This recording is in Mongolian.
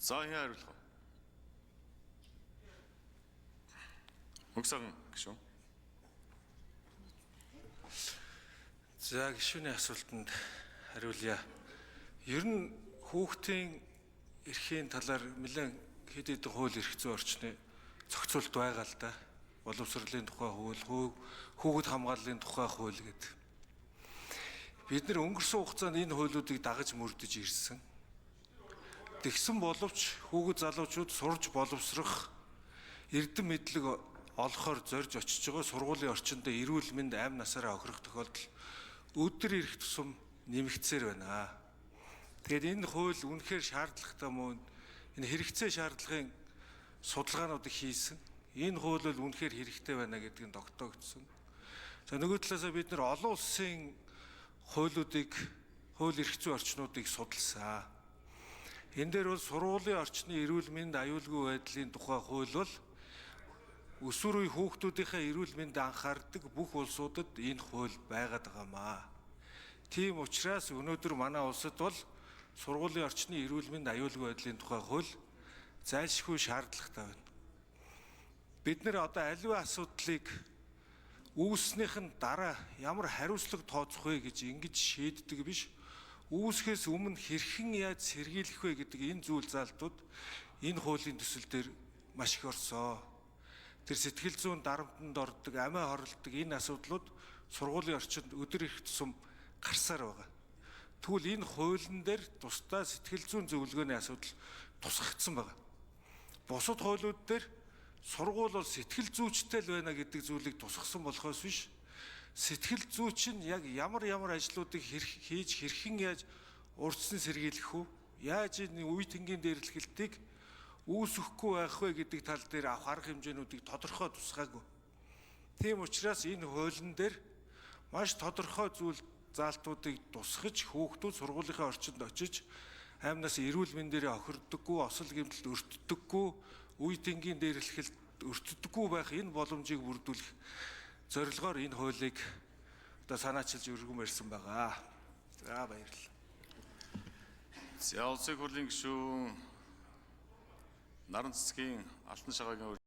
За хэн хариулах вэ? Мөнхсаган гишүүн. За гишүүний асуултанд хариулъя. Ер нь хүүхдийн эрхийн талаар нэлээд хэд хэдэн хууль эрх зүйн орчны зохицуулт байгаа л да. Боловсролын тухай хууль, хүүхэд хамгааллын тухай хууль гэдэг. Бид нар өнгөрсөн хугацаанд энэ хуулиудыг дагаж мөрдөж ирсэн. Тэгсэн боловч хүүхэд залуучууд сурж боловсрох эрдэм мэдлэг олохоор зорж очиж байгаа сургуулийн орчинд эрүүл мэнд амь насаараа охирох тохиолдол өдөр ирэх тусам нэмэгдсээр байна. Тэгээд энэ хууль үнэхээр шаардлагатай мөн энэ хэрэгцээ шаардлагын судалгаануудыг хийсэн. Энэ хууль бол үнэхээр хэрэгтэй байна гэдг нь тогтоогдсон. За нөгөө талаасаа бид нар олон улсын хуулиудыг хууль эрх зүйн орчнуудыг судалсан. Энэ дээр бол сургуулийн орчны эрүүл мэнд аюулгүй байдлын тухай хууль бол өсвөр үе хүүхдүүдийнхээ эрүүл мэнд анхаардаг бүх улсуудад энэ хууль байгаад байгаамаа. Тийм учраас өнөөдөр манай улсад бол сургуулийн орчны эрүүл мэнд аюулгүй байдлын тухай хууль зайлшгүй шаардлагатай байна. Бид нэр одоо аливаа асуудлыг үүснийх нь дараа ямар хариуцлага тооцох вэ гэж ингэж шийддэг биш. Үүсгэхээс өмнө хэрхэн яаж сэргийлэх вэ гэдэг энэ зүйл заалтууд энэ хуулийн төсөл дээр маш их орсоо. Тэр сэтгэл зүйн дарамтанд ордог, амиа хорлдог энэ асуудлууд сургуулийн орчинд өдөр их тусам гарсаар байгаа. Тэгвэл энэ хуулийн дээр тусдаа сэтгэл зүйн зөвлөгөөний асуудал тусгагдсан байгаа. Бусад хуулиуд дээр сургууль бол сэтгэл зүйчтэй л байна гэдэг зүйлийг тусгасан болохоос биш сэтгэл зүйч нь яг ямар ямар ажлуудыг хийж хэрхэн яаж урьдчилан сэргийлэх үү? Яаж энэ үе тэнгийн дээрлэхэлтийг үүсэхгүй байх вэ гэдэг тал дээр авах арга хэмжээнүүдийг тодорхой тусгаагүй. Тийм учраас энэ хуулийн дээр маш тодорхой зүйл заалтуудыг тусгаж хүүхдүүд сургуулийнхаа орчинд очиж аймнаас эрүүл мэндээрээ охирддоггүй, осол гэмтэлд өртдөггүй, үе тэнгийн дээрлэхэлд өртдөггүй байх энэ боломжийг бүрдүүлэх зорилгоор энэ хуулийг одоо санаачилж өргөмөрсөн байгаа. За баярлалаа. За улсын хурлын гишүүн Наран цэцгийн Алтан шагагийн